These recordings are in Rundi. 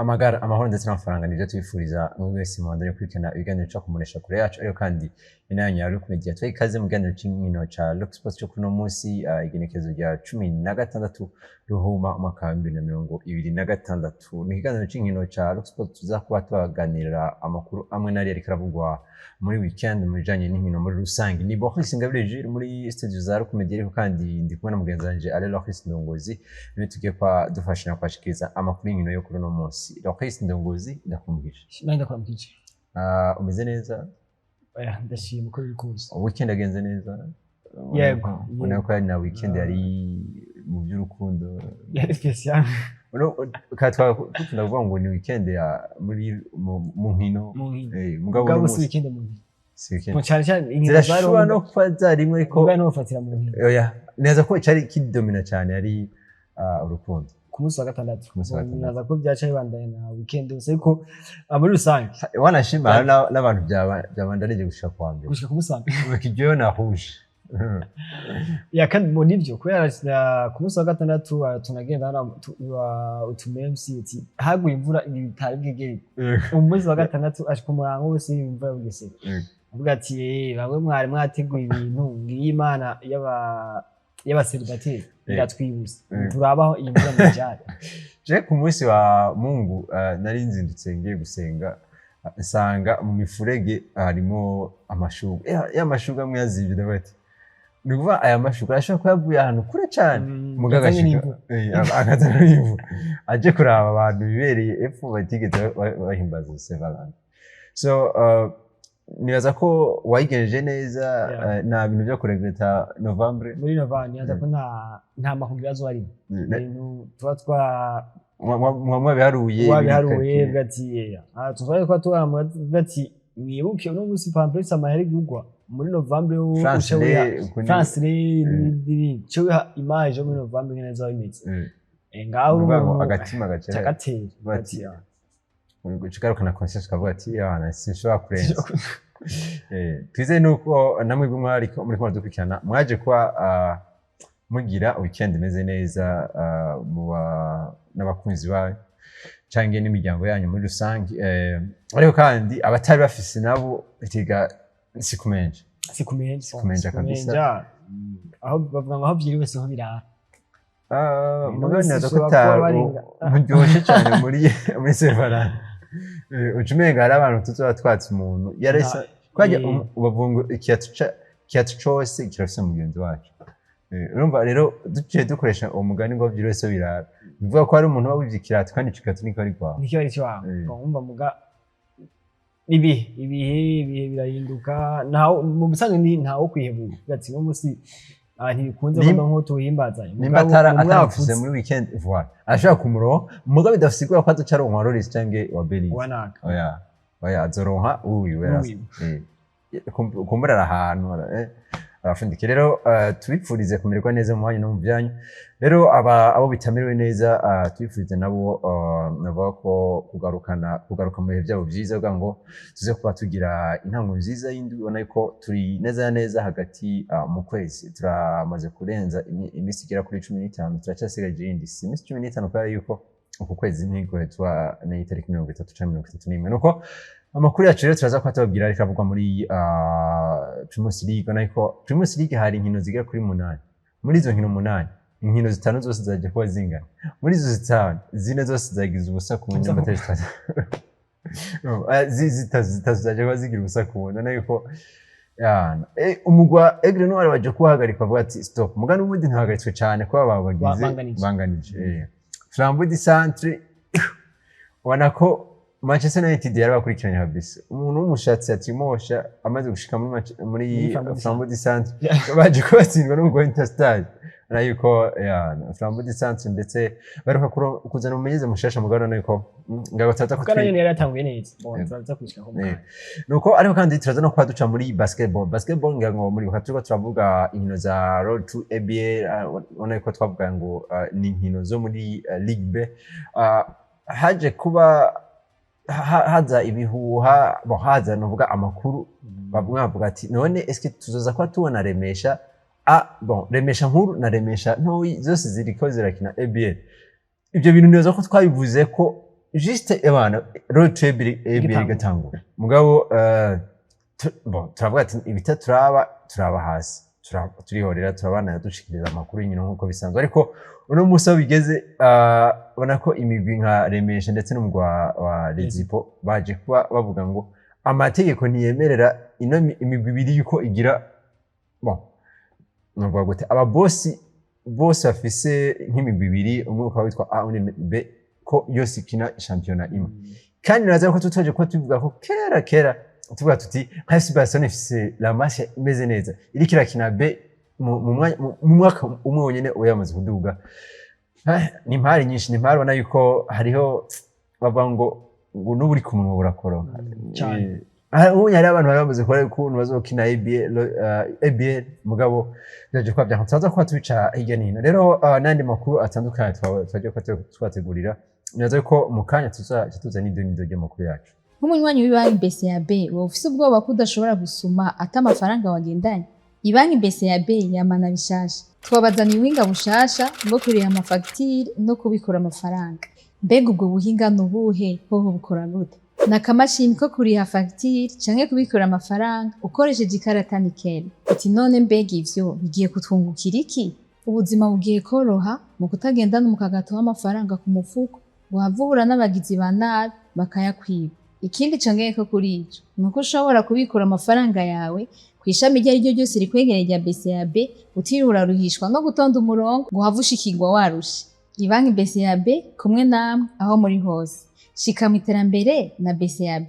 Amagara, amahoro ndetse n'amafaranga nivyo tubifuriza mwe wese mubandanye gukurikirana ibiganiro ca kumunesha kure yacu, ariko kandi inama ya Look Media. Tubaha ikaze mu kiganiro c'inkino ca Look Sports cyo kuno munsi, igenekerezo rya 16 Ruhuma umwaka wa 2026. Ni ikiganiro c'inkino ca Look Sports, tuza kuba tubaganirira amakuru amwe n'ari ariko aravugwa muri weekend mu bijanye n'inkino muri rusange. Ni Boris Ingabire Jules muri studio za Look Media, ariko kandi ndi kumwe na mugenzi wanje Ale Loris Ndongozi, niwe tugiye kwa dufashanya kwashikiriza amakuru y'inkino yo kuri uno munsi. Loris Ndongozi, ndakumvise. Nanjye ndakuramukije. Umeze neza? Oya, ndashima uko biri kose. Weekend yagenze neza? Yego. Ubona ko yari na weekend yari mu by'urukundo. Yari spécial. Dukunda kuvuga ngo ni weekend ya muri mu nkino. Mu nkino. Mugabo mugabo uno si munsi weekend mu nkino. Si weekend. Mu cyane cyane inkino Zirashobora no kuba zarimwe, ariko mugabo ntufatira mu nkino. Oya, neza ko cari kidomina cyane yari urukundo. Ku munsi wa gatandatu. Ku munsi wa gatandatu. Nibaza ko byaca bibandanya na weekend yose, ariko muri rusange Wanashima hari n'abantu byabandanije gushika kuwa mbere. Gushika ku munsi wa mbere. Bakiryohe na rouge. Ya, kandi mu nivyo kubera ku munsi wa gatandatu tunagenda hano utu memes ati haguye imvura bitari bwigere umunsi wa gatandatu, ashika umurango wose imvura bugesera, avuga ati: "Eh, bamwe mwari mwateguye ibintu, ngiyi Imana y'abaseribateri iratwibutsa." Turabaho iyi mvura mujyane. Je ku munsi wa Mungu nari nzindutse ngiye gusenga, nsanga mu mifurege harimo amashurwe ya mashurwe amwe yazivye. Ndavuga ati ni ukuvuga aya mashurwe arashobora kuba yavuye ahantu kure cane, mugabo azanye agashika n'imvura. Akazana n'imvura, aje kuraba abantu bibereye epfo batigeze bahimbaza Saint Valentin. So nibaza ko wayigenjeje neza. Nta bintu byo kuregreta novembre. Muri novembre nibaza ko nta makubwira azoba arimo, ibintu tuba twa Mwa mwabiharuye. Wabiharuye. Ibintu. Bwati tuba twa tuba ati mwibuke uno munsi pampers amahera igurwa muri novembre. France uca wiha Re, uko France Re n'ibindi, uca wiha image yo muri novembre ingene zoba bimeze. Ngaho Nukuvuga ngo umuntu agatima gaca cagatera. Bati, ucigarukana conscience, ukavuga ati: "Yana, sinshobora kurenza." Twizeye nuko namwe mwariko muriko muradukurikirana mwaje kuba mugira weekend imeze neza, muba n'abakunzi banyu canke n'imiryango yanyu muri rusange. Ariko kandi abatari bafise nabo tiga sikumenje. Sikumenja. Sikumenja kabisa. Aho bavuga ngo aho vyiriwe siho birara. Mugabo nibaza ko bishobora kuba muryoshe cyane muri Saint Valentin. Uca umenga hari abantu tuzoba twatse umuntu yaresa kwajya bavuga ngo ikiyatu cose kirafise mugenzi wacu. Urumva rero duciye dukoresha uwo mugani ngo vyiriwe so birara, bivuga ko hari umuntu uba wivye ikirato, kandi ico kirato niko ari kwawe. Nikiba ari iwawe. Wumva muga ibihe birahinduka, ntawe mu busanzwe ni ntawo kwihebura ati no musi ntibikunze ko nko tuhimbaza. Nimba atarafise muri weekend, voilà, arashobora kumuronka, mugabo bidasigura ko azoca aronka wa Loris canke wa Belize. Wanaka. Oya, azoronka uwiwe. Uwiwe. Kumbura ari ahantu arafundika. Rero tubipfurize kumererwa neza mu banyu no mu byanyu. Rero abo bitamerewe neza, tubipfurize nabo navuga ko kugaruka mu bihe byabo byiza, kugira ngo tuze kuba tugira intango nziza y'indwi. Ubona yuko turi neza na neza hagati mu kwezi, turamaze kurenza iminsi igera kuri 15, turacyasigaje iyindi si iminsi 15, kubera yuko uku kwezi ntiguhezwa n'itariki 30 canke 31. Nuko amakuru yacu rero turaza kuba tubabwira ariko avugwa muri Primus League. Ubona yuko Primus League hari inkino zigera kuri munani. Muri izo nkino munani, inkino zitanu zose zaje kuba zingana. Muri izo zitanu, zine zose zagize ubusa ku Ubusa. nyuma zitatu. Zitatu zaje kuba zigira ubusa ku wundi. Ubona yuko yana, umugwa Aigle Noir waje kuhagarika, bavuga ati stop, muga n'ubundi ntihagaritswe cyane kuba babagize banganije. Banganije. Flambeau du Centre, ubona ko Manchester United yari bakurikiranye kabisa. Umuntu w'umushatsi atimosha amaze gushika muri Muri Flambeau du Flambeau du Centre, baje kubatsindwa n'umugwa Interstar. Urabona yuko yana, Flambeau du Centre ndetse baheruka kuzana umumenyereza mushasha, mugabo urabona yuko ngabo turaza kuko nayo kutwi yari yatanguye neza. Bon, turaza kubishikako mu kanya. Nuko ariko kandi turaza no kuba duca muri basketball. Basketball ngira ngo muri turiko turavuga inkino za Road to ABL. Ubona yuko twavuga ngo ni inkino zo muri Ligue B. Haje kuba haza ibihuha, bon, haza novuga amakuru, bamwe bavuga ati: none eske tuzoza kuba tubona Remesha? Bon, Remesha nkuru na Remesha ntoyi zose ziriko zirakina ABL. Ibyo bintu nibaza ko twabivuze ko Juste ebana road trip ABL Igitangura. igatangura, mugabo bon, turavuga ati ibita turaba hasi, turihorera, turabana dushikiriza amakuru y'inkino nk'uko bisanzwe. Ariko uno munsi aho bigeze, ubona ko imigwi nka Remesha ndetse n'umugwi wa Rezipo baje kuba bavuga ngo amategeko ntiyemerera ino imigwi ibiri yuko igira, bon, novuga gute, ababosi bose bafise nk'imigwi ibiri, umwe ukaba witwa A undi B, ko yose ikina shampiyona imwe. Kandi naza ko tutaje kuba tubivuga ko kera kera tuvuga tuti nka FC Barcelona ifise La Masia imeze neza, iriko irakina B mu mwaka umwe wonyene uba yamaze kuduga. Ni impari nyinshi, ni impari ubona yuko hariho bavuga ngo n'ubu uri ku munwa burakoroka. Cane. Ubu hari abantu bari bamaze kubona ukuntu bazokina ABL, ABL, mugabo byaje kuba byanka, turaza kuba tubica hirya no hino. Rero n'andi makuru atandukanye twagiye kuba tubategurira, nibaza ko mu kanya tuza tuza n'ido n'ido ry'amakuru yacu. Nk'umunywanyi w'ibanki BCAB, woba ufise ubwoba ko udashobora gusuma ata amafaranga wagendanye? Ibanki BCAB yamana bishasha, twabazaniye ubuhinga bushasha bwo kuriha amafagitire no kubikura amafaranga. Mbega ubwo buhinga ni ubuhe? Hoho bukora gute? Ni akamashini ko kuriha fagitire canke kubikura amafaranga ukoresheje ikarata Nickel. Uti none mbega ivyo bigiye kutwungukira iki? Ubuzima bugiye koroha mu kutagendana umukagato w'amafaranga ku mufuko ngo uhave uhura n'abagizi ba nabi bakayakwiba. Ikindi congeyeko kuri ico ni uko ushobora kubikura amafaranga yawe kw'ishami iryo ari ryo ryose rikwegereye rya BCAB, utiriwe uraruhishwa no gutonda umurongo ngo uhave ushikirwa warushe. Ibanki BCAB, kumwe namwe aho muri hose. Shika mu iterambere na BCAB.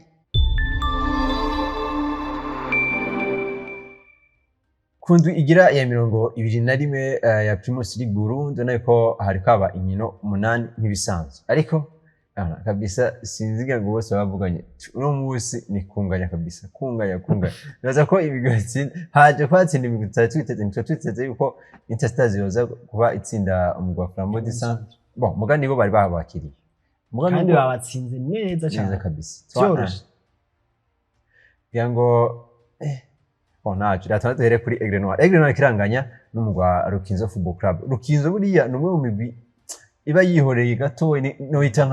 Ku ndwi igira ya 21 ya Primus League Burundi, ubona ko hariko haba inkino umunani nk'ibisanzwe, ariko kabisa sinziga ngo bose bavuganye uno munsi ni kunganya kabisa, kunganya, kunganya. Nibaza ko imigwi itsinda, haje kuhatsinda imigwi tutari twiteze. Ntitwari twiteze yuko Interstars yoza kuba itsinda umugwi wa Flambeau du Centre. Bon, muga nibo bari babakiriye. Muga kandi nubwo- babatsinze neza neza cyane. Kabisa. Vyoroshe. Kugira ngo bon, ntaco reka duhere kuri Aigle Noir. Aigle Noir kiranganya n'umugwi wa Rukinzo Football Club. Rukinzo buriya ni umwe mu migwi iba yihoreye gato, noyita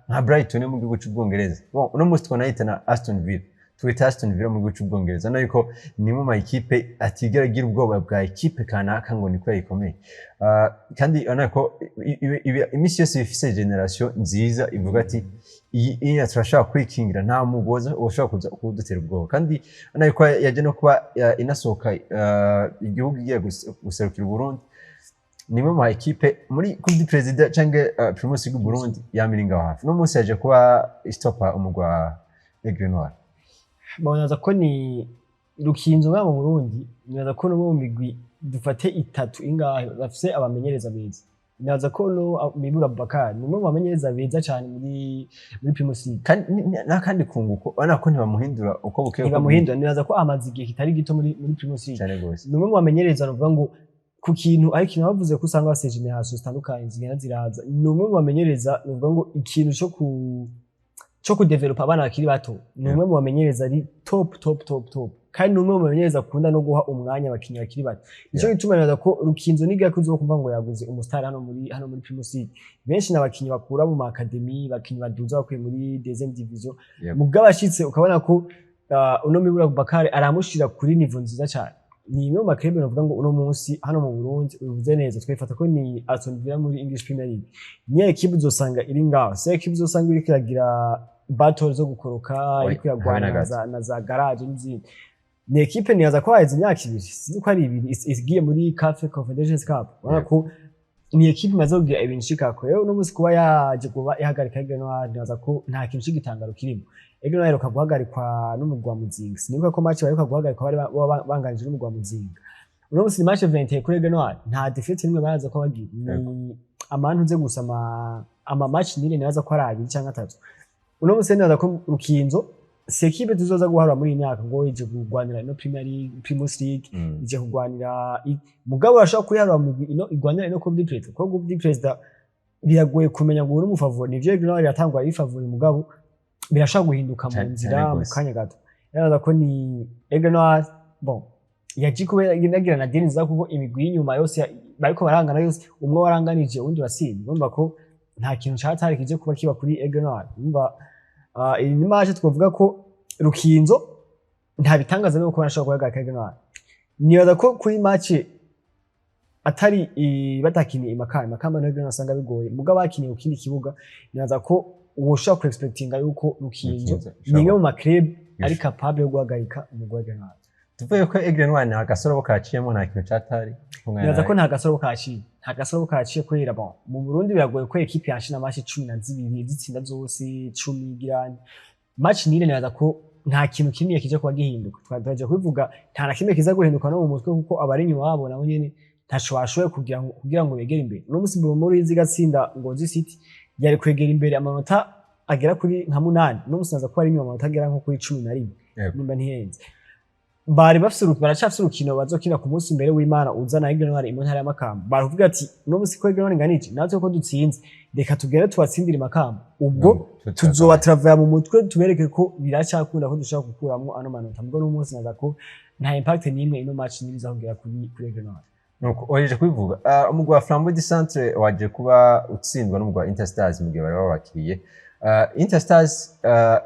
nka Brighton yo mu gihugu c'Ubwongereza. Bon, uno munsi twanayita na Aston Villa, twita Aston Villa mu gihugu c'Ubwongereza, no yuko ni mu ma ekipe atigera agira ubwoba bwa ekipe kanaka ngo niko ikomeye. Kandi urabona ko iminsi yose ifise generation nziza ivuga ati iyi turashobora kwikingira, nta mugozi ushobora kuza kudutera ubwoba. Kandi urabona yuko yaje no kuba inasohoka igihugu igiye guserukira Uburundi, ni imwe mu ma ekipe muri Coupe du Président canke Primus League Burundi yamira ngaho hafi. No munsi yaje kuba istopa umugwa wa Aigle Noir. Babonaza ko ni Rukinzo ngaha mu Burundi, nibaza ko no mu migwi dufate itatu ingahe bafise abamenyereza beza. Nibaza ko no Mibura Abubakar ni umwe mu bamenyereza beza cyane muri Primus League. Kandi n'akandi kunguko, urabona ko ntibamuhindura uko bukeye uko Ntibamuhindura. Nibaza ko amaze igihe kitari gito muri Primus bwije. League. Cane gose. Ni umwe mu bamenyereza, nuvuga ngo ku kintu, ariko ikintu bavuze ko usanga bafise generation zitandukanye zigenda ziraza, ni umwe mu bamenyereza, nuvuga ngo ikintu cyo kudevelopa abana bakiri bato, ni umwe mu bamenyereza ari top top top top, kandi ni umwe mu bamenyereza akunda no guha umwanya abakinnyi bakiri bato. Nico gituma nibaza ko Rukinzo niga kuzo kumva ngo yaguze umustar hano muri Primus League, benshi n'abakinnyi bakura mu ma academy, abakinnyi baduza bakuye muri deuxième division. Mugabo abashitse ukabona ko uno Mibura Abubakar aramushira kuri niveau nziza cyane. Ni imwe mu ma club navuga ngo uno munsi hano mu Burundi, ubivuze neza, twifata ko ni Aston Villa muri English Premier League. Niyo equipe uzosanga iri ngaho, si equipe uzosanga iriko iragira battle zo gukoroka, Oya, iriko iragwana habe na na gato. za garage n'izindi. Ni equipe nibaza ko haheze imyaka 2, sinzi ko ari 2, igiye muri CAF Confederations Cup. Urabona ko ni equipe imaze kugira ibintu ishikako. Rero uno munsi kuba yaje kuba ihagarika Aigle Noir, nibaza ko nta kintu c'igitangaro kirimo. Aigle Noir iheruka guhagarikwa n'umugwi wa Muzinga, sinibuka ko match baheruka guhagarikwa bari banganije n'umugwi wa Muzinga. Uno munsi ni match 21 kuri Aigle Noir, nta défaite nimwe baraza ko bagira, ni amantu nze gusa ama match nile, nibaza ko ari abiri canke atatu. Uno munsi nibaza ko Rukinzo si equipe tuzoza guharura muri iyi myaka ngo ije kurwanira ino Premier League, Primus League, ije kurwanira mugabo urashobora kuyiharura mu ino igwanira ino Coupe du Président, kuko Coupe du Président biragoye kumenya ngo uri umu favori. Nivyo, Aigle Noir iratangwa ari favori, mugabo birashobora guhinduka mu nzira Cane mu gose. kanya gato. Nibaza ko ni Aigle Noir, bon, yaje kubera inagira na deal nziza, kuko imigwi y'inyuma yose bariko barangana yose, umwe waranganije uwundi urasinda. Urumva ko Nta kintu catari kije kuba kiba kuri Aigle Noir. Umva, iyi ni match twavuga ko Rukinzo nta bitangaza nuko bashobora guhagarika Aigle Noir. Nibaza ko kuri match atari batakiniye Imakamba, Imakamba nayo Noir asanga bigoye, muga bakiniye ku kindi kibuga, nibaza ko woshobora ku expectinga yuko Rukinzo Rukinzo ni imwe mu ma club ari capable yo guhagarika umugwi wa Aigle Noir. Tuvuye ko Aigle Noir nta gasorobo kaciyemo, nta kintu catari. Nibaza ko nta gasorobo kaciye, nta gasorobo kaciye, kubera bon, mu Burundi biragoye ko équipe yashina match 12 zitsinda zose 10 girani match nile. Nibaza ko nta kintu kinini kije kuba gihinduka. Twaje kubivuga, nta na kimwe kiza guhinduka no mu mutwe, kuko abari inyuma babo nabo nyene ntaco bashoboye kugira ngo begere imbere. Uno musi muri izi gatsinda Ngozi City yari kwegera imbere amanota agera kuri nka 8. Uno musi naza ko ari inyuma amanota agera nko kuri 11, nimba ntihenze. Bari bafise baracafise urukino bazokina ku munsi mbere w'Imana uzana Aigle Noir mu ntara ya Makamba. Baravuga ati uno musi ko Aigle Noir inganije natwe ko dutsinze, reka tugende tubatsindire Makamba, ubwo tuzoba turavaya mu mutwe, tubereke ko biracyakunda ko dushobora gukuramwo ano manota. Mbwo n'umunsi naza ko nta impact n'imwe ino match niriza kugera kuri Aigle Noir. Nuko waje kubivuga, umugwi wa Flambeau du Centre waje kuba utsindwa n'umugwi wa Interstars mu gihe bari babakiriye. Interstars,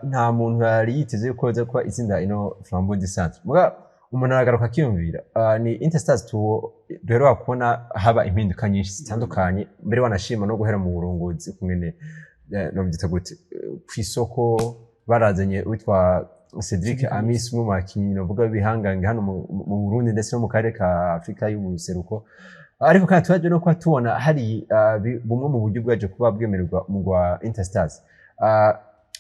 nta muntu yari yiteze yuko yoza kuba itsinda ino Flambeau du Centre, muga umuntu aragaruka akiyumvira, ni Interstars tu duheruka kubona haba impinduka nyinshi zitandukanye, mbere wanashima no guhera mu burongozi kungene, novyita gute, kw'isoko barazanye witwa Cedric Cedric Amis, umwe mu bakinyi novuga b'ibihangange hano mu Burundi ndetse no mu karere ka Afrika y'ubuseruko. Ariko kandi twaje no kuba tubona hari bumwe mu buryo bwaje kuba bwemererwa mu rwa Interstars.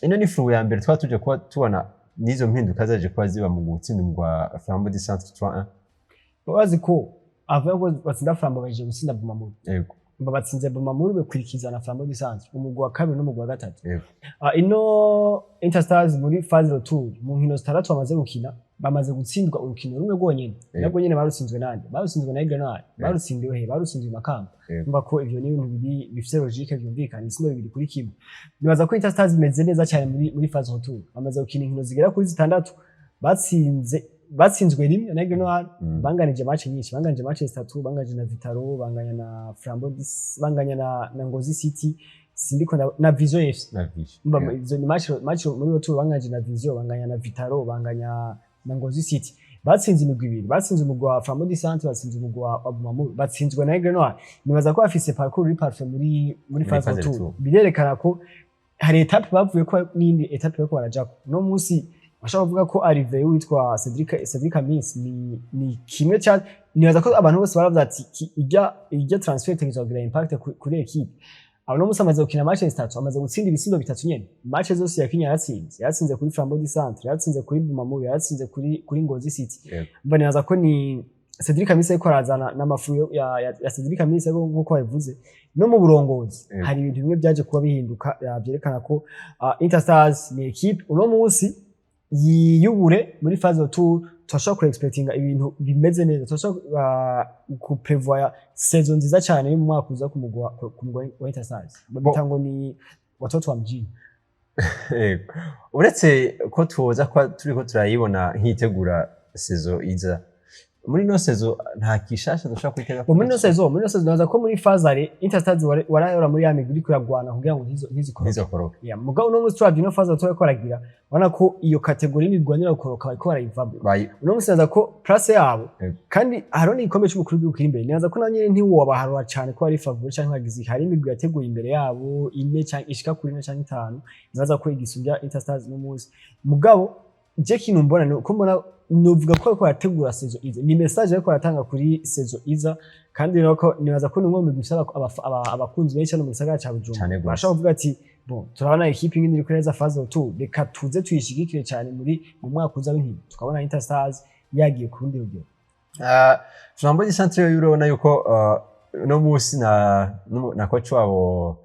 Ino ni furu ya mbere twaba tuje kuba tubona n'izo mpinduka zaje kuba ziba mu gutsinda umugwi wa Flambeau du Centre 3-1. Bazi ko avuga ko batsinda Flambeau, baje gutsinda Bumamuru. Mba batsinze Bumamuru, bakurikiza na Flambeau du Centre, umugwi wa kabiri n'umugwi wa gatatu. Ino Interstars muri phase retour, mu nkino zitandatu bamaze gukina, bamaze gutsindwa urukino rumwe rwonyene. Nabwo nyene barutsinzwe nande? Barutsinzwe na Aigle Noir. Barutsindiwe he? Barutsinzwe Makamba. Umva ko ivyo ni ibintu biri bifise logique, byumvikana, ibitsindo 2-1. Nibaza ko Interstars imeze neza cyane muri phase retour. Bamaze gukina inkino zigera kuri zitandatu, batsinzwe rimwe na Aigle Noir. Banganije match nyinshi, banganije match zitatu, banganije na Vitalo, banganya na Flambeau, banganya na Ngozi City, sindiko na Vision FC. Na Vision. Mba izo ni match muri retour, banganyije na Vision, banganya na Vitalo, banganya na Ngozi City. Batsinze imigwi ibiri, batsinze umugwi wa Flambeau du Centre, batsinze umugwi wa Bumamuru, batsinzwe na Aigle Noir. Nibaza ko bafise parcours iri parfait muri phase phase retour. retour. Birerekana ko hari étape bavuye ko n'indi étape bariko barajako. Uno munsi bashobora kuvuga ko arrivée witwa Cedric Amis ni kimwe cya, nibaza ko abantu bose baravuze ati ijya transfer itegerezwa kugira impact kuri équipe. Abo no munsi amaze gukina match zitatu, amaze gutsinda ibitsindo bitatu nyene. Match zose yakinye yaratsinze: yaratsinze kuri Flambeau du Centre, yaratsinze kuri Bumamuru, yaratsinze kuri Ngozi City. Mba nibaza ko ni Cedric Amis ariko arazana n'amafu ya Cedric Amis, ariko nkuko babivuze no mu burongozi hari ibintu bimwe byaje kuba bihinduka, byerekana ko Interstars ni équipe uno munsi yiyubure muri phase retour. Turashobora ku expectinga ibintu bimeze neza, turashobora ku prévoir saison nziza cyane yo mu mwaka uza ku mugwa wa Interstars, babita ngo ni watoto wa mjini. Yego. Uretse ko tuza ko turiko turayibona nk'itegura saison iza, muri ino saison nta kishasha dushobora kwitega? Muri ino saison naza ko muri phase aller Interstars warayora muri ya migwi iriko iragwana kugira ngo ntizikoroke. Ntizokoroke. Yeah, mugabo uno munsi turavye ino phase turiko baragira, ubona ko iyo catégorie y'imigwanira gukoroka bariko barayivamo. Uno munsi naza ko place yabo kandi hariho n'igikombe c'umukuru w'igihugu kiri imbere. Nibaza ko naho nyene ntiwobaharura cane ko ari favori canke bagize, hari imigwi yateguye imbere yabo ine canke ishika kuri ine canke itanu, nibaza ko igisumbya Interstars uno munsi. Mugabo je kintu mbona ni uko mbona, novuga ko bariko barategura saison iza, ni message bariko baratanga kuri saison iza. Kandi nuko nibaza ko ni umwe mu migwi ifise abakunzi benshi hano mu gisagara ca Bujumbura. Cane gose. Barashobora kuvuga ati bon, turabona équipe ingene iriko neza phase retour, reka tuze tuyishigikire cyane muri mu mwaka uza w'inkino, tukabona Interstars yagiye ku rundi rugero. Flambeau du Centre yo urabona yuko uno munsi na coach wabo,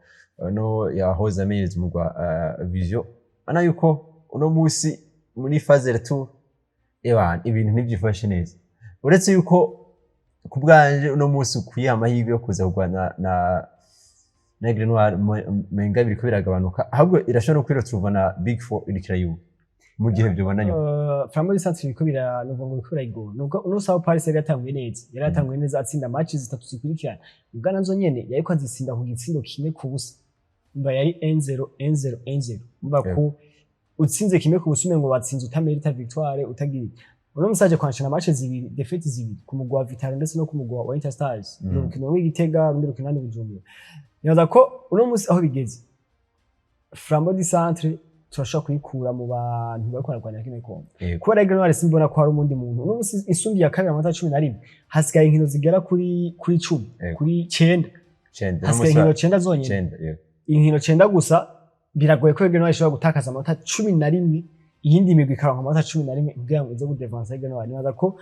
no yahoze amenyereza umugwa Vision, ubona yuko uno munsi muri phase retour ewana ibintu ntivyifashe neza, uretse yuko ku bwanje uno munsi ukwiye amahirwe yo kuza kurwana na Aigle Noir menga biriko biragabanuka, ahubwo irashobora no kwiretrouva na Big Four iriko irayuba mu gihe vyobona nyuma. Flambeau du Centre biriko bira nuvuga ngo biriko birayigora, nubwo uno sawa Paris yari yatanguye neza, yari yatanguye neza atsinda match zitatu zikurikirana, ubwo nazo nyene yariko azitsinda ku gitsindo 1-0. Mba yari 1-0, 1-0, 1-0. Mba ko utsinze kimwe ku busume ngo batsinze utamerita victoire utagira. Uno musaje kwanshana match zibiri, défaite zibiri ku mugwi wa Vital'O ndetse no ku mugwi wa Inter Stars. Urukino rw'Igitega, urundi rukino ni Bujumbura. Nibaza ko uno musi aho bigeze, Flambeau du Centre turashobora kuyikura mu bantu bariko bararwanira kino gikombe. Kubera Aigle Noir simbona ko hari umundi muntu. Uno musi isumbi ya kabiri amanota 11, hasigaye inkino zigera kuri 10, kuri 9. 9. Hasigaye inkino 9 zonyene. 9, yego. Inkino 9 gusa, biragoye ko Aigle Noir ishobora gutakaza amanota 11, iyindi migwi ikaronka amanota 11 kugira ngo ize kudevansa Aigle Noir. Nibaza ko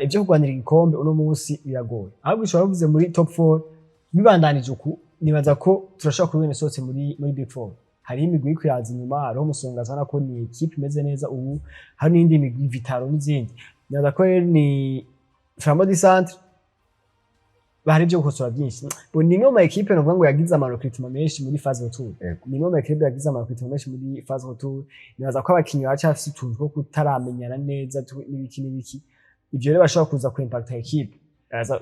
ivyo kurwanira igikombe uno munsi biragoye. Ahubwo ishobora bavuze muri top 4, bibandanije uku, nibaza ko turashobora kubibona isohotse muri Big 4. Hariho imigwi iriko iraza inyuma, hariho Umusonga azana ko ni équipe imeze neza ubu, hari n'indi migwi, Vital'O n'izindi. Nibaza ko rero ni Flambeau du Centre hari ibyo gukosora byinshi. Bo ni imwe mu ma équipe novuga ngo yagize ama recrutement menshi muri phase retour. Ni imwe mu ma équipe yagize ama recrutement menshi muri phase retour. Nibaza ko abakinyi baracyafise utuntu two kutaramenyana neza n'ibiki n'ibiki. Ivyo rero bashobora kuza ku impacta équipe.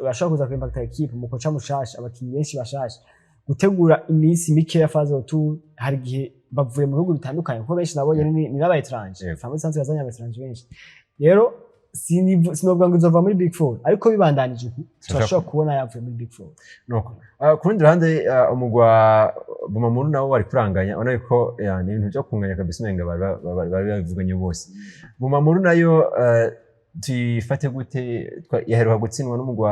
Bashobora kuza ku impacta équipe, mu koca mushasha, abakinyi benshi bashasha. Gutegura iminsi mike ya phase retour, hari igihe bavuye mu bihugu bitandukanye, kuko benshi nabonye ni n'aba étranger. Flambeau du Centre yazanye aba étranger benshi. Rero sinovuga ngo izova muri Big Four, ariko bibandanije uku turashobora kubona yavuye muri Big Four. Nuko ku rundi ruhande, umugwa Bumamuru nawo wari kuranganya, ubona yuko ni ibintu byo kunganya kabisa, umenga bari babivuganye bose. Bumamuru nayo tuyifate gute? Yaheruka gutsindwa n'umugwa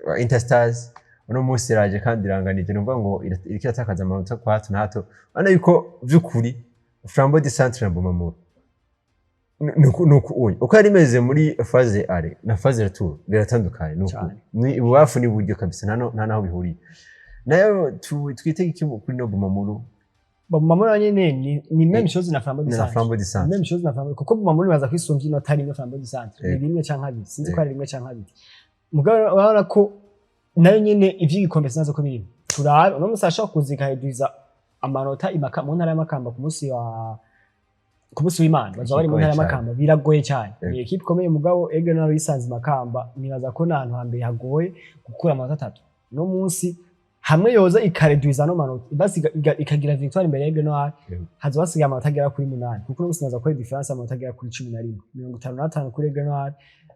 wa Interstars, uno munsi iraje kandi iranganije, ni ukuvuga ngo iriko iratakaza amanota kwa hato na hato. Urabona yuko vy'ukuri Flambeau du Centre na Bumamuru nuku unye uko yari imeze muri phase aller na phase retour biratandukanye, nuku Cane. Ni ibubafu n'iburyo kabisa, nta naho bihuriye. Nayo twitege iki kuri no Bumamuru? Bumamuru nyene ni même chose na Flambeau du Na Centre. Flambeau du Centre. Même chose na Flambeau, kuko Bumamuru baza kwisumvya inota rimwe Flambeau du Centre. Ni rimwe canke abiri, sinzi ko ari rimwe canke abiri. Mugabo urabona ko nayo nyene ivy'igikombe sinazo ko birimo. Turabe uno musi ashobora kuza ikaheduza amanota imaka mu ntara y'Amakamba ku munsi w'Imana bazoba bari mu ntara y'Amakamba, biragoye cyane. Ni équipe ikomeye, mugabo Aigle Noir yisanze Makamba, nibaza ko n'ahantu hambere hagoye gukura amanota atatu. No munsi hamwe yoza ikareduiza no manota, basi ikagira victoire imbere ya Aigle Noir, hazoba hasigaye amanota agera kuri 8, kuko uno munsi nibaza ko ari différence amanota agera kuri 11, 55 kuri Aigle Noir,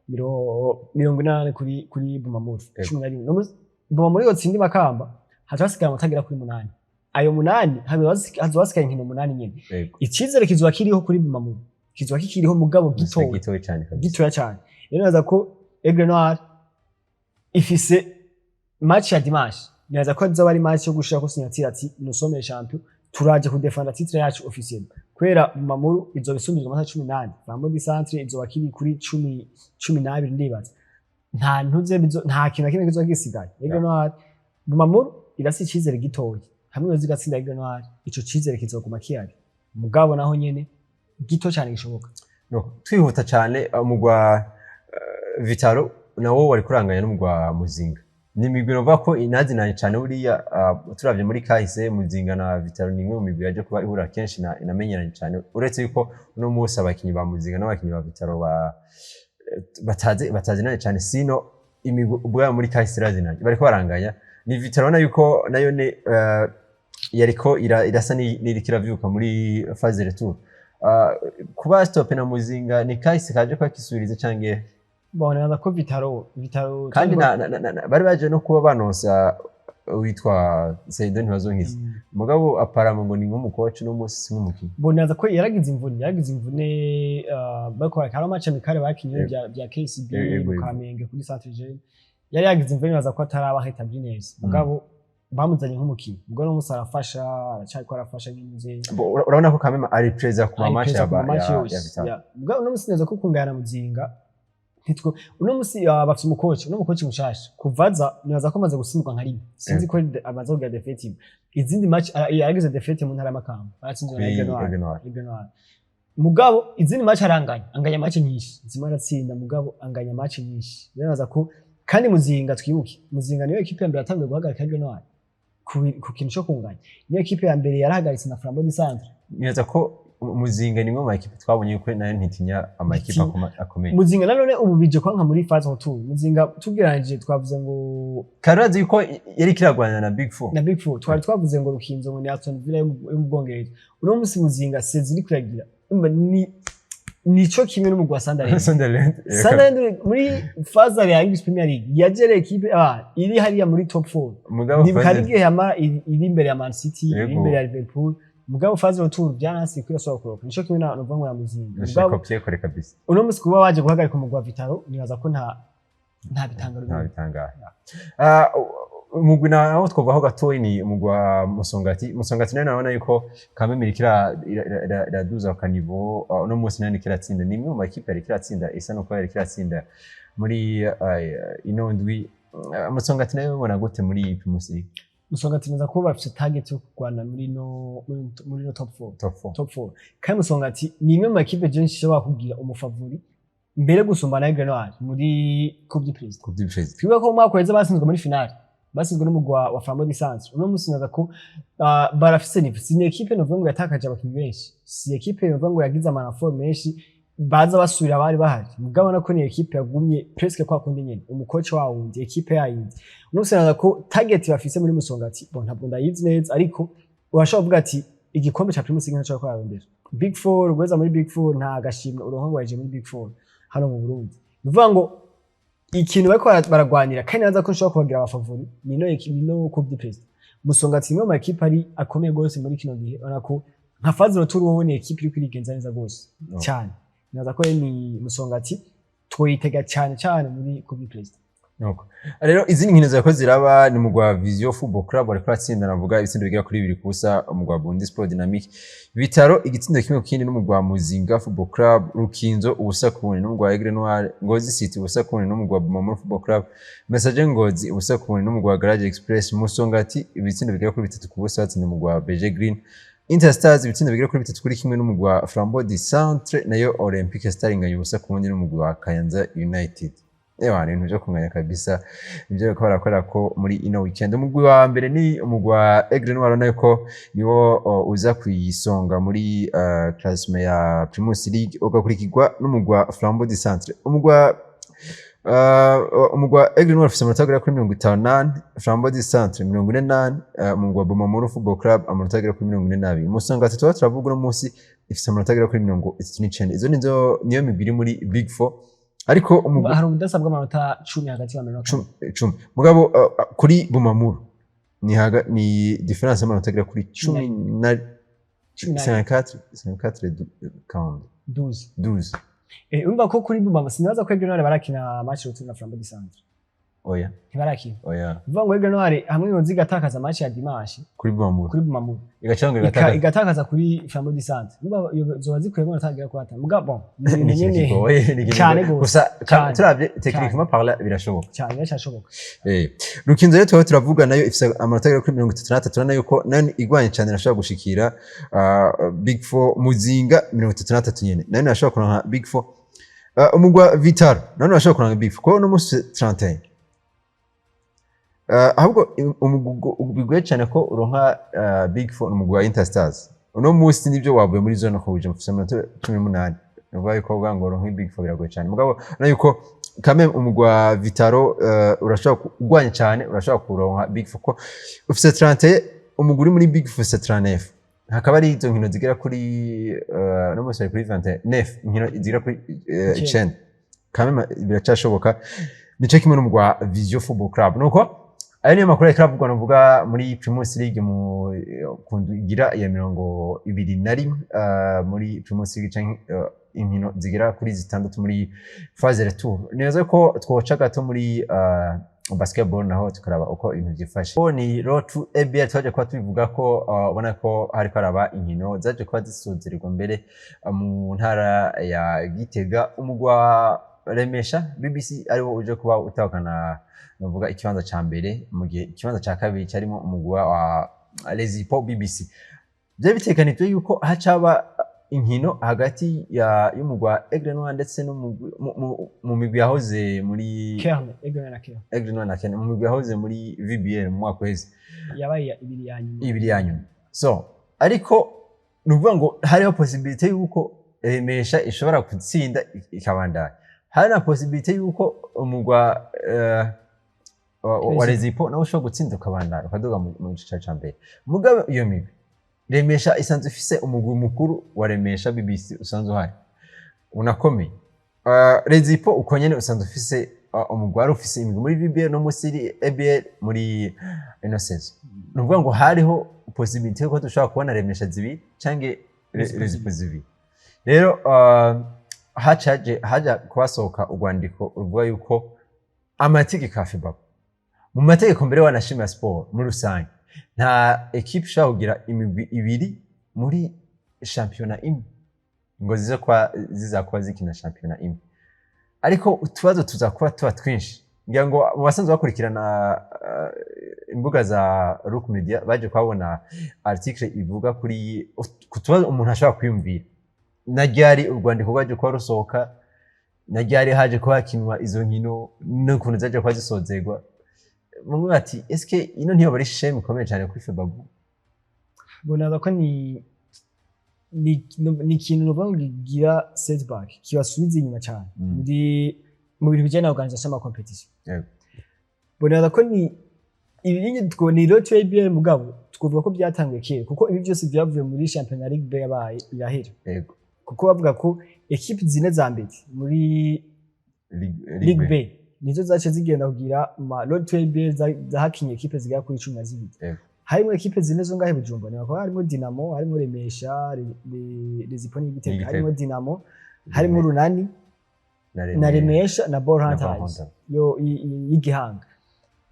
48 kuri Bumamuru. 11. No munsi Bumamuru yotsinda Makamba, hazoba hasigaye amanota agera kuri 8. Ayo 8 hazoba hasigaye inkino 8 nyene. Icizere kizoba kiriho kuri Bumamuru, kizoba kikiriho, mugabo gitoya. Gitoya cyane kabisa. Gitoya cyane. Rero nibaza ko Aigle Noir ifise match ya dimanche, nibaza ko azoba ari match yo gushira ko signature ati nous sommes les champions, turaje kudefenda titre yacu officiel, kubera Bumamuru izoba isumbijwe amanota 18, Flambeau du Centre izoba kiri kuri 12. Ndibaza nta ntuze nta kintu na kimwe kizoba gisigaye. Aigle Noir, Bumamuru irasi icizere gitoya, hamwe yoza igatsinda Aigle Noir, ico cizere kizoguma kihari, mugabo naho nyene gito cyane gishoboka. No, twihuta cyane, umugwa Vital'O nawo wari kuranganya n'umugwa Muzinga. Ni imigwi novuga ko inazinanye cyane buriya, turavye muri kahise, Muzinga na Vital'O ni imwe mu migwi yaje kuba ihura kenshi na inamenyeranye cyane, uretse yuko uno munsi abakinyi ba Muzinga n'abakinyi ba Vital'O ba batazi batazinanye cyane, sino imigwi ubwabo muri kahise irazinanye. Bariko baranganya ni Vital'O, ubona yuko nayo ne yariko irasa n'iriko iravyuka muri phase retour. Kuba stop na Muzinga ni kahise kaje kuba kisubiriza canke? Bon, nibaza ko Vital'O Kandi na bari baje no kuba banonsa witwa Saido Ntibazonkiza, mugabo aparama ngo ni nk'umukoci, no munsi si nk'umukinyi. Bon, nibaza ko yaragize imvune, bariko hari match amicale bakinye bya KCB mu Kamenge kuri Centre Jeune, yari yagize imvune. Nibaza ko ataraba rétabli neza, mugabo bamuzanye nk'umukinyi, ubwo no musi arafasha, aracariko arafasha nk'inzu. Bo, urabona ko kameme ari présent ku ma Ari match présent ku ma match yose. ya Vital'O. Ya. Mugabo uno musi neza ko kungana na Muzinga ntitwo uno musi bafise umukoci, uno mukoci mushasha kuvaza, nibaza ko amaze gutsindwa nka rimwe, sinzi ko amaze kugira défaite imwe. Izindi match yaragize défaite mu ntara y'Amakamba, baratsinzwe na Kuri Aigle Noir. Aigle Noir. Aigle Noir. Mugabo izindi match aranganya, anganya match nyinshi, zimwe aratsinda, mugabo anganya match nyinshi. Rero nibaza ko kandi Muzinga, twibuke Muzinga niyo équipe ya mbere yatanguye guhagarika Aigle Noir ku kintu cyo kunganya, niyo équipe ya mbere yarahagaritse na Flambeau du Centre. Nibaza ko Muzinga ni imwe mu makipe twabonye yuko nayo ntitinya amakipe Ntitinya. akomeye. Muzinga nanone ubu bije kwanka muri phase retour. Muzinga tugeranije twavuze ngo Karazi yuko yari kiragwanira na Big Four. Na Big Four. Twari twavuze ngo Rukinzo ngo ni Aston Villa yo mu Bwongereza. Uno munsi Muzinga saison iri kuragira, urumva ni nico kimwe n'umugwi wa Sunderland. Sunderland. Sunderland muri phase ya English Premier League yagere equipe iri hariya muri top 4. Mugabo Ndibuka hari phase igihe yamara iri imbere ya Man City, iri imbere ya Liverpool, mugabo phase retour byananse kwirasaba kuroka. Nico kimwe na nuvuga ngo na Muzinga. Ndashaka Mugabo copier coller kabisa. uno munsi kuba waje guhagarika umugwi wa Vital'O, nibaza ko nta bitangaro Nta birimo. bitangaje. Umugwi nawo twovaho gatoyi ni umugwi wa Musongati. Musongati nayo nabona yuko kameme iriko iraduza ka niveau. Uno munsi nayo iriko iratsinda, ni imwe mu makipe yariko iratsinda, isa nuko yariko iratsinda muri ino ndwi. Musongati nayo ubona gute muri Primus League? Musongati neza ko bafite target yo kurwana muri no top 4. Top 4. Top 4. Kandi Musongati ni imwe mu makipe jenshi ishobora kugira umu favori mbere gusumba na Aigle Noir muri Coupe du Président. Coupe du Président. Twibuka ko mu mwaka uheze batsinzwe muri finale, batsinzwe n'umugwi wa Flambeau du Centre. Uno munsi naza ko barafise niveau. Si ni ekipe novuga ngo yatakaje abakinyi benshi, si ekipe novuga ngo yagize ama renforts menshi baza basubira abari bahari, mugabo nako ni ekipe yagumye presque kwa kundi nyene, umu coach wawo wundi, ekipe yayindi. Uno munsi naza ko target bafise muri Musongati, bon, ntabwo ndayizi neza, ariko urashobora kuvuga ati igikombe ca Primus League ntacyo bararondera. Big Four, guheza muri Big Four, nta gashimwe uronka ngo waje muri Big Four hano mu Burundi. Ni ukuvuga ngo ikintu bariko baragwanira, kandi naza ko nshobora kubagira aba favori, ni no Coupe du Président. Musongati imwe mu makipe ari akomeye gose muri kino gihe. Urabona ko nka phase retour wowe ni ekipe iriko irigenza neza gose No. cyane. Naza ko ni Musongati twoyitega cyane cyane muri Coupe du Président. Nuko rero izindi nkino zirako ziraba ni umugwi wa Vision Football Club bariko baratsinda, navuga ibitsindo bigera kuri 2-0 umugwi wa Burundi Sport Dynamic. Vital'O igitsindo 1-1 n'umugwi wa Muzinga Football Club. Rukinzo 0-0 n'umugwi wa Aigle Noir. Ngozi City 0-0 n'umugwi wa Bumamuru Football Club. Messager Ngozi 0-0 n'umugwi wa Garage Express. Musongati ibitsindo bigera kuri 3-0 batsinda umugwi wa BG Green. Interstars ibitsindo bigera kuri 3-1 n'umugwi wa Flambeau du Centre. Nayo Olympique Star inganya 0-0 n'umugwi wa Kayanza United. Ewa, ni ibintu vyo kunganya kabisa nivyo bariko barakora ko muri ino weekend. Umugwi wa mbere ni umugwi wa Aigle Noir, urabona yuko niwo uza kwisonga muri classement ya Primus League, ugakurikirwa n'umugwi wa Flambeau du Centre. Umugwi wa Aigle Noir ufise amanota agera kuri 58, Flambeau du Centre 48, umugwi wa Bumamuru Football Club amanota agera kuri 42. Musongati tuba turavuga uno munsi ifise amanota agera kuri 39. Izo nizo niyo migwi iri muri Big Four, ariko umugwi Hari ubudasa bw'amanota 10 hagati ya mirongo 10, mugabo kuri Bumamuru ni différence y'amanota agera kuri cumi na 10 na 54 54 40. 12. 12. Urumva ko kuri Bumama sinibaza ko Aigle Noir barakina match retour na Flambeau du Centre. Oya. Ntibarakina. Oya. Uvuga ngo Aigle Noir hamwe yoza igatakaza match ya dimanche Kuri Bumamuru, kuri Bumamuru, igacanga igatakaza kuri Flambeau du Centre, niba zoba zikuyemo amanota agera kuri 5. Mugabo bon, ni ibintu Ni ikintu nyene kigoye, ni ikintu Cyane kigoye. gose. Gusa Cyane. turavye techniquement parlant birashoboka. Cyane, birashoboka. Rukinzo rero tuba turavuga nayo ifise amanota agera kuri 33, urabona yuko nayo igwanye cyane irashobora gushikira Big Four. Muzinga 33 nyene nayo irashobora kuronka Big Four. Umugwi wa Vital'O nayo urashobora kuronka Big Four kuko uno munsi 31. Ahubwo umugwi bigoye cyane ko uronka Big Four ni umugwi wa Interstars. Uno munsi nibyo wavuye muri zone rouge, mufise amanota 18, ni ukuvuga yuko uvuga ngo uronke Big Four biragoye cyane. Mugabo urabona yuko kame umugwi wa Vital'O urashobora ugwanye cyane, urashobora kuronka Big Four ko ufise 31, umugwi uri muri Big Four ufise 39, hakaba ari izo nkino zigera kuri no munsi bari kuri 29, inkino zigera kuri 9. 9. Kame biracashoboka, nico kimwe n'umugwi wa Vision Football Club. Nuko ayo niyo makuru ariko aravugwa navuga muri Primus League mu kundugira ya 21 muri Primus League canke inkino zigera kuri zitandatu muri phase retour. Neza ko twoca gato muri basketball naho tukaraba uko ibintu vyifashe. Ni Road to ABL twaje kuba tubivuga ko ubona ko hariko haraba inkino zaje kuba zisozererwa mbere mu ntara ya Gitega, umugwi wa Remesha BBC ariwo uje kuba utahukana navuga ikibanza ca mbere, mu gihe ikibanza ca kabiri cyarimo umugwi wa Lezipo BBC. Byari bitekanijwe yuko hacaba inkino hagati ya y'umugwi wa Aigle Noir ndetse n'umugwi mu migwi yahoze muri Kerne, Aigle na Kerne. Aigle Noir na Kerne, mu migwi yahoze muri VBL mu mwaka uheze. Yabaye ibiri ya nyuma. Ibiri ya nyuma. So ariko Ni ukuvuga ngo hariho possibilité yuko Remesha ishobora gutsinda ikabandanya, hari na possibilité yuko umugwa wa Rezipo nawe ushobora gutsinda ukabandanya, ukaduga mu gice ca mbere. Mugabo iyo migwi, Remesha isanzwe ifise umugwi mukuru wa Remesha BBC usanzwe uhari unakomeye. Rezipo uko nyene usanzwe ufise umugwi wari ufise imigwi muri VBL no musi iri ABL muri ino saison. Ni ukuvuga ngo hariho possibilité ko dushobora kubona Remesha zibiri canke Rezipo. Rezipo zibiri. Rero hacaje haja kubasohoka urwandiko ruvuga yuko amategeko ya FEBABU, mu mategeko mbere wanashima sport muri rusange, nta équipe ishobora kugira imigwi ibiri muri shampiyona imwe ngo zize kuba ziza kuba zikina shampiyona imwe. Ariko utubazo tuza kuba tuba twinshi. Ngira ngo mu basanzwe bakurikirana imbuga za Rook Media baje kuhabona article ivuga kuri ku tubazo umuntu ashobora kwiyumvira na ryari urwandiko rwaje kuba rusohoka, na ryari haje kuba hakinwa izo nkino, n'ukuntu zaje kuba zisozerwa. Bamwe bati: "Eske ino ntiyoba ari shame ikomeye cyane kuri FEBABU?" Bonaza ko ni ikintu novuga ngo kigira setback, kibasubiza inyuma cyane mu bintu bijyanye na organisation y'ama compétition. Bonaza ko ni ibi two ni road to ABL, mugabo twovuga ko byatanguye kera, kuko ibi byose byavuye muri Championnat Ligue B yabaye irahera, kuko bavuga ko équipe zine za mbere muri Ligue B nizo zace zigenda kugira ma road to ABL, zahakinye équipe zigera kuri 12. Harimo équipe zine zo ngahe Bujumbura, ni harimo Dinamo, harimo Remesha, Rezipo n'Igitega. N'Igitega. Harimo Dinamo, harimo Runani na Remesha na Ball na Ball Hunters Hunters. yo y'Igihanga.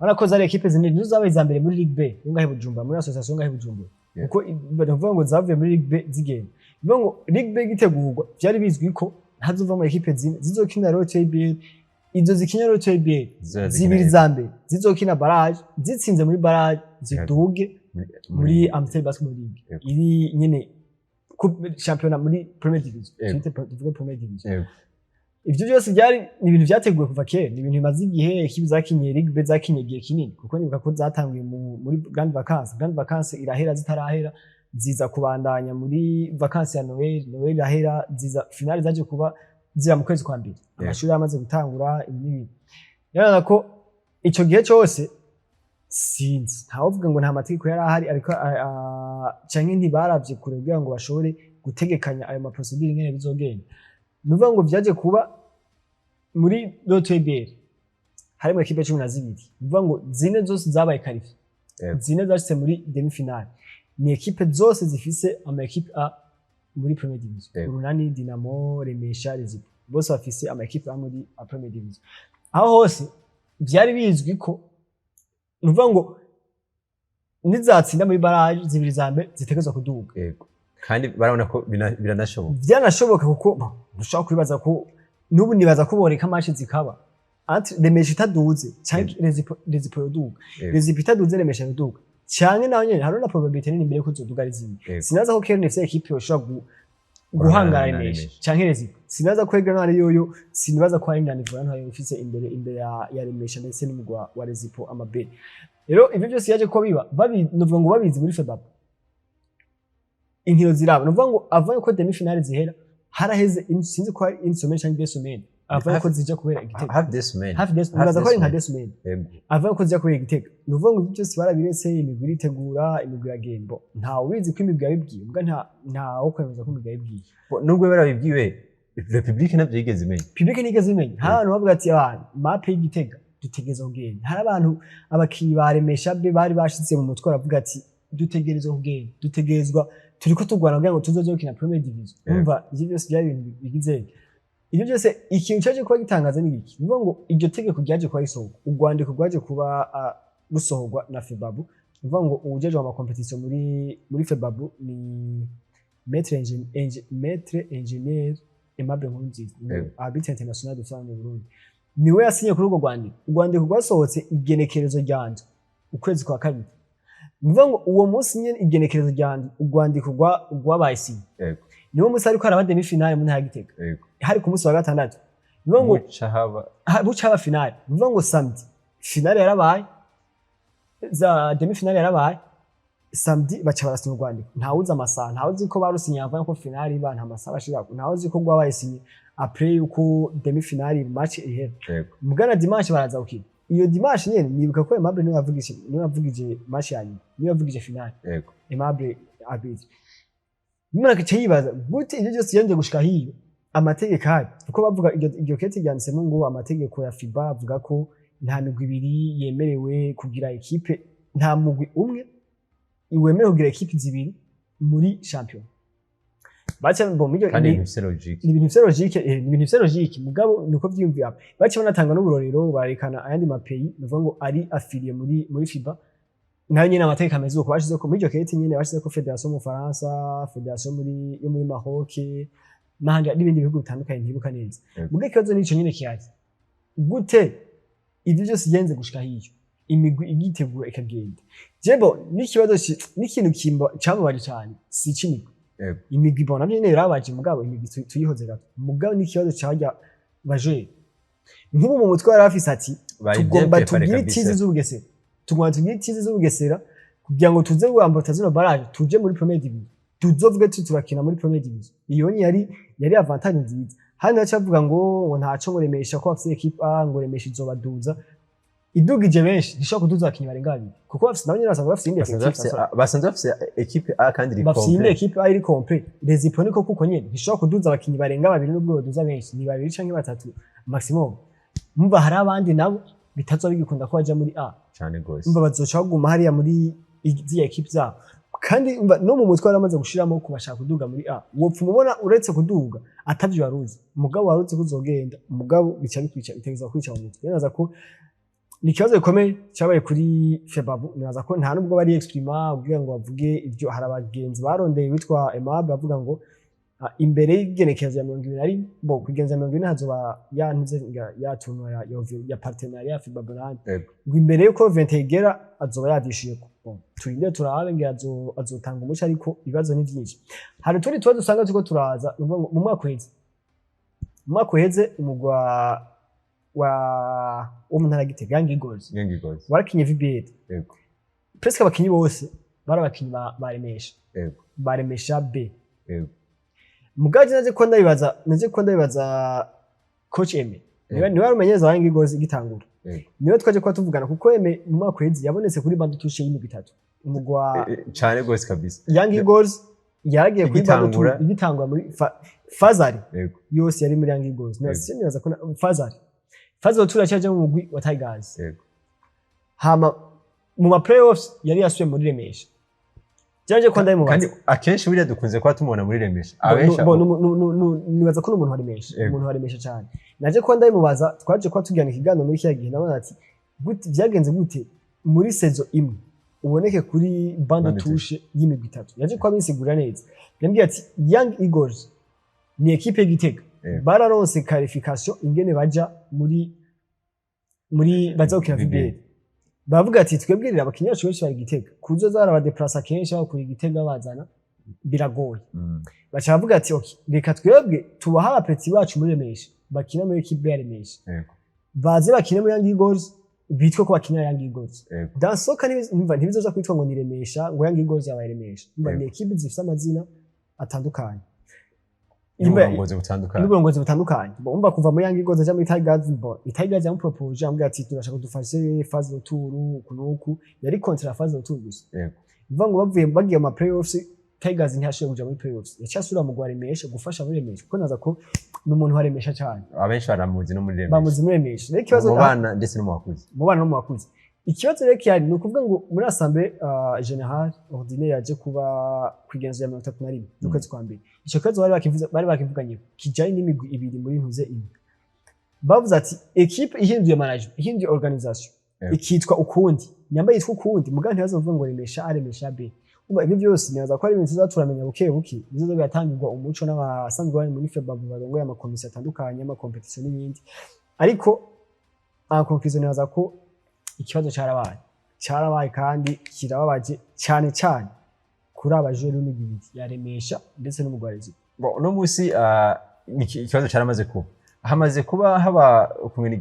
Urabona ko zari équipe zine nizo zabaye iza mbere muri Ligue B yo ngahe Bujumbura, muri association ngahe Bujumbura, kuko bavuga ngo zavuye muri Ligue B zigenda. Bivuga ngo Ligue B gitegurwa byari bizwi ko hazovamo équipe zine zizokina Road to ABL. Izo zikina Road to ABL, Zizoza zibiri zikina za mbere zizokina barrage, zitsinze muri barrage ziduge muri Amstel Basketball League, iri nyene championnat muri première division. Tuvuge première division. Ivyo byose byari ni ibintu byateguwe kuva kera, ni ibintu bimaze igihe. Équipe zakinye Ligue B zakinye igihe kinini, kuko nibuka ko zatanguye muri grande vacances. Grande vacances irahera, zitarahera ziza kubandanya muri vacances ya Noël. Noël irahera, ziza finale zaje kuba zira mu kwezi kwa mbere, amashuri yamaze gutangura, ibi n'ibi. Rero ko ico gihe cyose sinzi, ntawuvuga ngo nta mategeko yari ahari, ariko canke ntibaravye kure kugira ngo bashobore gutegekanya ayo ma procédure ingene bizogenda. Ni ukuvuga ngo vyaje kuba muri Road to ABL harimo équipe 12, ni ukuvuga ngo zine zose zabaye qualifiées, zine zashitse muri demi finale ni équipe zose zifise ama équipe A muri première division. Urunani, Dinamo, Remesha, Rezipo, bose bafise ama équipe A muri a première division. Aho hose vyari bizwi ko, ni ukuvuga ngo nizatsinda muri barrage, zibiri za mbere zitegerezwa kuduga. Yego, kandi barabona ko biranashoboka. Byanashoboka, kuko ntushobora kwibaza ko n'ubu nibaza ko boreka match zikaba entre Remesha itaduze canke Rezipo yoduga. Rezipo itaduze, Remesha yoduga, canke naho nyene hariho na probabilité nini imbere ko zoduga ari zibiri. Sinaza ko Kern ifise équipe yoshobora guhangara na Remesha Remesha. canke Rezipo. Sinaza ko Aigle Noir yoyo, sinibaza ko hari na niveau ntayo ifise imbere ya Remesha ndetse n'umugwa wa Rezipo amabe. Rero ivyo byose yaje ko biba babi, novuga ngo babizi muri FEBABU, inkino ziraba, novuga ngo avant ko demi finale zihera haraheze sinzi ko hari une semaine canke 2 semaines avant ko zija kubera Igitega. Hafi 2 semaines. Hafi deux, nibaza ko ari nka 2 semaines avant ko zija kubera Igitega. Ni ukuvuga ngo ivyo byose barabiretse, imigwi iritegura, imigwi iragenda. Ntawe ubizi ko imigwi yabibwiye, mbwa nta wo kwemeza ko imigwi yabibwiye. Nubwo barabibwiwe, public ntabyo yigeze imenya. Public ntigeze imenya. Hari abantu bavuga ati: "Abantu mape y'Igitega dutegereza kugenda." Hari abantu, abakinyi ba Remesha be bari bashize mu mutwe, baravuga ati: "Dutegerezwa kugenda, dutegerezwa, turiko turwana kugira ngo tuzoze gukina première division." Umva, ivyo byose byari ibintu bigize ivyo byose. Ikintu cyaje kuba gitangaza ni iki? Ni ukuvuga ngo iryo tegeko ryaje kuba risohoka, urwandiko rwaje kuba rusohorwa na FEBABU. Ni ukuvuga ngo uwujejwe ama compétition muri FEBABU ni Maître Ingénieur Aimable Nkurunziza, arbitre international de mu Burundi, niwe yasinye kuri urwo rwandiko. Urwandiko rwasohotse igenekerezo ryanje ukwezi kwa kabiri. Ni ukuvuga ngo uwo munsi nyene igenekerezo ryanje urwandiko rwabaye sinye, niwo munsi hariko haraba demi finale mu ntara ya Gitega. Hari ku munsi wa gatandatu. Ni ukuvuga ngo buca haba buca haba finale. Ni ukuvuga ngo samedi finale yarabaye, za demi finale yarabaye. Samedi baca barasinya urwandiko, ntawuzi amasaha, ntawuzi ko barusinye avant ko finale iba, nta masaha bashirako, ntawuzi ko rwabaye signé après yuko demi finale match ihera. Mugana dimanche baraza gukina. Iyo dimanche nyene nibuka ko Aimable niwe yavugije match ya nyuma, niwe yavugije finale. Aimable arbitre, umuntu agaca yibaza gute ibyo byose yongeye gushika hiyo amategeko ahari, kuko bavuga iryo kete ryanditsemo ngo amategeko ya FIBA avuga ko nta migwi ibiri yemerewe kugira ekipe, nta mugwi umwe wemerewe kugira ekipe zibiri muri champion. Baca bo muri Kandi ibintu bifise logique. Ni ibintu bifise logique, ni ibintu bifise logique, mugabo niko vyiyumvira. Baca banatanga n'uburorero, barekana ayandi ma pays bivuga ngo ari affilié muri FIBA, nayo nyene amategeko ameze uko. Bashize ko muri iryo kete nyene, bashize ko fédération mu Faransa, fédération yo muri Maroc n'ahandi n'ibindi bihugu bitandukanye ntibuka neza. Muga ikibazo nico nyene kihari: gute ivyo byose bigenze gushika hiyo, imigwi igitegura ikagenda? Jebo n'ikibazo n'ikintu kimba camubaje cyane si ic'imigwi. Imigwi bona navyo nyene birababaje, mugabo imigwi tuyihoze gato. Mugabo n'ikibazo cajya bajere nk'ubu mu mutwe yari afise ati Bari tugomba bien préparé tugire kabisa. tizi z'Ubugesera, tugomba tugire tizi z'Ubugesera kugira ngo tuze guambota zino barrage, tuje muri première division, tuzovuge tuti turakina muri première division. Iyo ni yari avantage nziza. Hano yaca avuga ngo ntaco, ngo Remesha ko bafise équipe A, ngo Remesha izobaduza. Idugije benshi, ntishobora kuduza abakinyi barenga babiri, kuko bafise nabo nyene basanzwe bafise iyindi Basanzwe effectif. Basanzwe bafise équipe A kandi iri Bafise iyindi complète. équipe A iri complète. Les niko kuko nyene ntishobora kuduza abakinyi barenga babiri, nubwo baduza benshi ni babiri canke batatu maximum. Mumva hari abandi nabo bitazoba bigikunda ko baja muri A. Cane gose. Umva bazoca baguma hariya muri ziriya équipe zabo. Kandi umva no mu mutwe yaramaze gushiramo kubashaka kuduga muri A, wopfa umubona uretse kuduga atavyo waruzi, mugabo waruzi ko uzogenda, mugabo bica bikwica, bitegeza kwica mu mutwe. Nibaza ko ni ikibazo gikomeye cyabaye kuri FEBABU. Nibaza ko nta nubwo bari exprima kugira ngo bavuge ibyo. Hari abagenzi barondeye witwa Aimable bavuga ngo imbere y'igenekerezo ya 21, bo kugenza 20 hazoba ya ntuze ya tournoi ya partenariat ya FIBA Brand, ngo imbere yuko 20 igera azoba yavyishuye ko. Bon, turinde turabe ngira azotanga umuco, ariko ibibazo ni vyinshi. Hari utundi tubazo usanga turiko turaza. Ni ukuvuga ngo mu mwaka uheze umugwa wa wo mu ntara ya Gitega, Young Eagles, Young Eagles. warakinye VBA. Presque abakinyi bose bari abakinyi ba Remesha, ba Remesha B. Mugabo je naje ko ndabibaza coach Aime, niwe wari umumenyereza wa Young Eagles igitangura. Niwe twaje kuba tuvugana, kuko Aime mu mwaka uheze yabonetse kuri banc de touche y'imigwi itatu. Umugwa Cane gose kabisa. Young Eagles yaragiye kuri banc de Igitangura. touche igitangura muri phase aller yose yari muri Young Eagles. Nibaza ko phase retour yacaje mu mugwi wa Tigers. Hama mu ma playoffs yari yasubiye muri Remesha. Jeje ko ndabimubaza. Kandi akenshi buriya dukunze kuba tumubona muri Remesha abenshi. Bo, nibaza ko n'umuntu waremesha, umuntu waremesha cyane. Naje ko ndabimubaza, twaje kuba tugirana ikiganiro muri kiriya gihe, nabona ati gute byagenze gute muri saison imwe uboneke kuri bande Bande touche y'imigwi itatu? Yaje kuba abisigura neza, yambwiye ati Young Eagles ni équipe y'Igitega, bararonse qualification ingene baja muri baza gukina VBA. VBA. Bavuga ati twebwirira abakinyi bacu benshi bari Gitega, kuzoza barabadeplasa kenshi bakura Igitega bazana biragoye. Baca bavuga ati okay, reka twebwe tubaha aba petits bacu muri Remesha, bakina muri équipe ya Remesha, baze bakine muri Young Eagles, bitwe ko bakina Young Eagles. Dansoka ntibizoza kwitwa ngo ni Remesha, ngo Young Eagles yabaye Remesha. Umva, ni équipe zifite amazina atandukanye. N'uburongozi butandukanye. N'uburongozi butandukanye. Bo, umva kuva muri Young Eagles aja muri Tigers, bo Tigers yamupropoje, amubwira ati turashaka dufashe phase retour uku n'uku, yari contrat phase retour gusa. Bivuga ngo bavuye bagiye mu ma playoffs, Tigers ntiyashoboye kuja muri playoffs, yaciye asubira mu Remesha gufasha muri Remesha, kuko naza ko ni umuntu wa Remesha cyane. Abenshi baramuzi no muri Remesha. Bamuzi muri Remesha. Rero ikibazo Mu bana ndetse no mu bakuze. Mu bana no mu bakuze. Ikibazo rero gihari ni ukuvuga ngo muri assemblée générale ordinaire yaje kuba ku igenzo ya 31 z'ukwezi kwa mbere, ico kibazo bari bakivuganye kijanye n'imigwi ibiri muri ntuze imwe. Bavuze ati équipe ihinduye management, ihinduye organisation, ikitwa ukundi, nyamba yitwa ukundi, mugabo ntibazovuga ngo Remesha A, Remesha B. Umva, ibyo byose nibaza ko ari ibintu tuza turamenya buke buke, bizoza biratangirwa umuco n'abasanzwe bari muri FEBABU barongoye amakomisiyo atandukanye, ama compétition n'ibindi. Ariko en conclusion, nibaza ko ikibazo cyarabaye, cyarabaye kandi kirababaje cyane cyane kuri aba joueurs b'imigwi ibiri ya Remesha ndetse n'umugwarizi. Bon, uno munsi ikibazo cyaramaze kuba, hamaze kuba haba ukuntu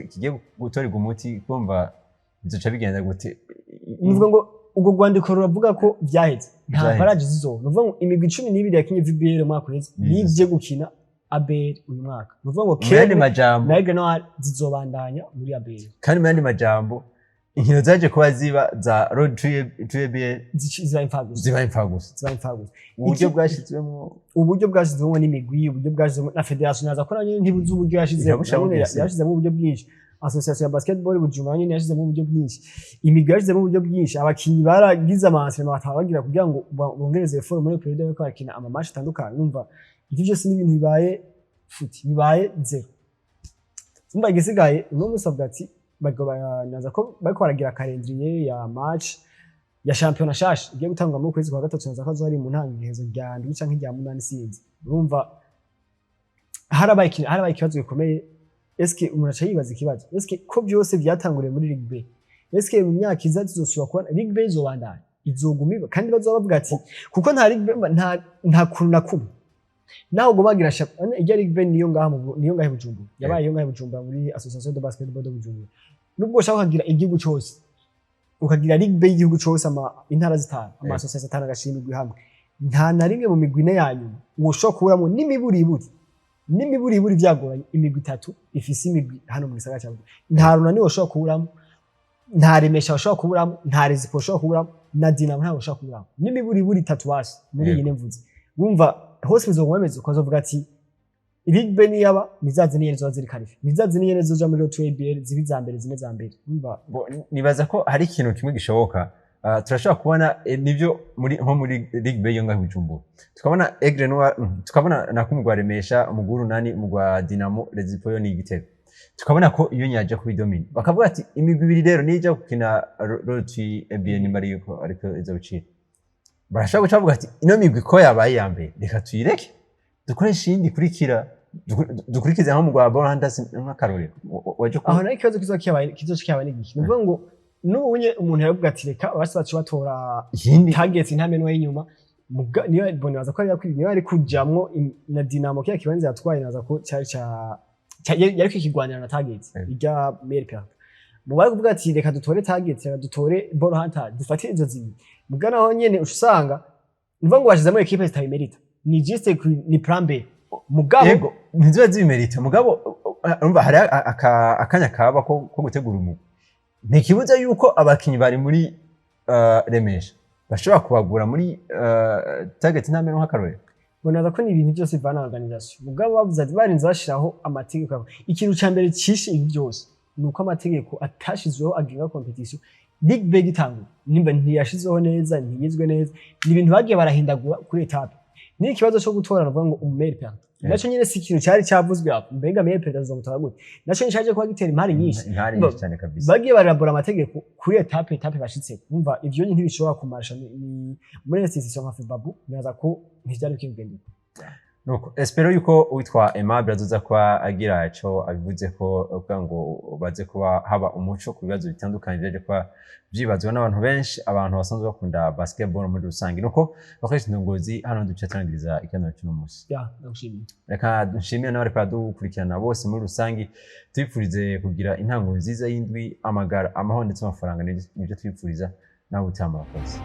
kigiye gutorerwa umuti, kumva bizoca bigenda gute? Nivuga ngo Ubwo rwandiko ruravuga ko vyaheze, nta Vyaheze. barrage zizoba. Ni ukuvuga ngo imigwi 12 yakinye VBL umwaka uheze Nizo. nije gukina ABL uyu mwaka. Ni ukuvuga ngo Mu yandi Kerne majambo na Aigle Noir zizobandanya muri ABL. Kandi mu yandi majambo, inkino zaje kuba ziba za Road to ABL ziba imfagusa. Ziba imfagusa. Ziba imfagusa. Uburyo bwashyizwemo. Uburyo bwashyizwemo n'imigwi, uburyo bwashyizwemo na fédération, naza ko nayo ntibuzi uburyo yashizemo. Irabusha Nayo nyene bugese. yashizemo uburyo bwinshi. Association ya basketball Bujumbura nyene yashizemo uburyo bwinshi, imigwi yashizemo uburyo bwinshi, abakinyi baragize ama entraînement bataba bagira kugira ngo bongereze effort muri période bariko barakina ama match atandukanye. Numva ivyo byose ni ibintu bibaye futi, bibaye zéro. Umva, igisigaye uno munsi avuga ati naza ko bariko baragira calendrier ya match ya shampiyona shasha igiye gutangwa mu kwezi kwa gatatu. Naza ko azoba ari mu ntangihezo rya ndwi canke rya munani, sinzi. Urumva harabaye ikibazo gikomeye. Eske umuntu aca yibaza ikibazo: eske ko byose byatanguriye muri Ligue B, eske mu myaka iza tuzosubira kubona Ligue B izobandanya, izoguma iba? Kandi bazoba bavuga ati kuko nta Ligue B, nta kuntu na kumwe naho ngo bagira ijya Ligue B niyo ngaha niyo ngaha i Bujumbura, yabaye iyo ngaha i Bujumbura muri Association de Basketball de Bujumbura. Nubwo ushaka ukagira igihugu cyose, ukagira Ligue B y'igihugu cyose, ama intara zitanu, ama association atanu agashinga imigwi hamwe, nta na rimwe mu migwi ine ya nyuma woshobora kuburamo n'imiburiburi vyagoranye imigwi itatu ifise imigwi hano mu gisagara cya Bujumbura. Nta Runani woshobora kuburamo, nta Remesha woshobora kuburamo, nta Rezipo woshobora kuburamo, na Dinamo ntawe woshobora kuburamo, n'imiburiburi itatu basi muri iyi mvuze. Wumva hose bizoguma bimeze, ukazovuga ati Ligue B niyaba nizazi niyene zoba ziri qualifiées, nizazi niyene zoja muri Road to ABL, zibi za mbere, zine za mbere. Wumva Nibaza ko hari ikintu kimwe gishoboka. Turashobora kubona nibyo muri nko muri Ligue B yo ngaho i Bujumbura, tukabona Aigle Noir, tukabona na kumugwa Remesha, umugwi Urunani, umugwa Dinamo, Rezipo yo ni Igitego, tukabona ko iyo nyaje kubi domine, bakavuga ati imigwi ibiri rero nija gukina Road to ABL, nimba ariko izobicira, barashobora guca bavuga ati ino migwi ko yabaye iya mbere, reka tuyireke dukoreshe iyindi ikurikira, dukurikize nko mu rwa Ball Hunters nk'akarorero. Waje Aho naho ikibazo kizoba kibaye ni igiki? Ni ukuvuga ngo n'ubu unye umuntu yavuga ati reka basi bace batora iyindi target intamenwa y'inyuma. Niyo bon, nibaza ko yari niyo yari kujamwo na Dinamo kiya kibanza yatwaye, naza ko cyari yari kwikigwanira na target ijya meilleur perdant. Mu bari kuvuga ati reka dutore target, reka dutore Ball Hunter, dufate izo zibiri. Muga naho nyene usanga nivuga ngo bashizemo équipe zitabimerita, ni juste ni plan B mugabo. Yego, ntiziba zibimerita, mugabo urumva hari akanya kaba ko gutegura umugwi. Ntikibuza yuko abakinyi bari muri Remesha bashobora kubagura muri target intamenwa nk'akarorero. Bonaza ko ni ibintu byose bivana na organisation. Mugabo bavuze ati barinze bashiraho amategeko. Ikintu ca mbere cishe ibi byose ni uko amategeko atashizweho agenga compétition Ligue B gitangura, nimba ntiyashizweho neza, ntiyizwe neza, ni ibintu bagiye barahindagura kuri étape. Ni ikibazo cyo gutora, navuga ngo umu meilleur perdant naco nyene si ikintu cari cavuzwe apo. Mbega meilleur perdant azomutora gute? Naco nyene caje kuba gitera impari nyinshi. Impari nyinshi cyane kabisa. Bagiye barabora amategeko kuri étape étape bashitseko. Umva, ivyo nyene ntibishobora kumasha ni muri institution nka FEBABU, nibaza ko ntivyari bikigenda. Nuko espero yuko uwitwa Aimable azoza kuba agira ico abivuze ko kugira ngo baze kuba haba umuco ku bibazo bitandukanye byaje kuba vyibazwa n'abantu benshi, abantu basanzwe bakunda basketball muri rusange. Nuko bakoresha indongozi hano duce turangiriza ikiganiro cy'uno munsi. Ya, ndagushimiye. Reka nshimire n'abariko baradukurikirana bose muri rusange, tubifurize kugira intango nziza y'indwi, amagara, amahoro ndetse n'amafaranga, nivyo tubifuriza. Nawe utaha, murakoze.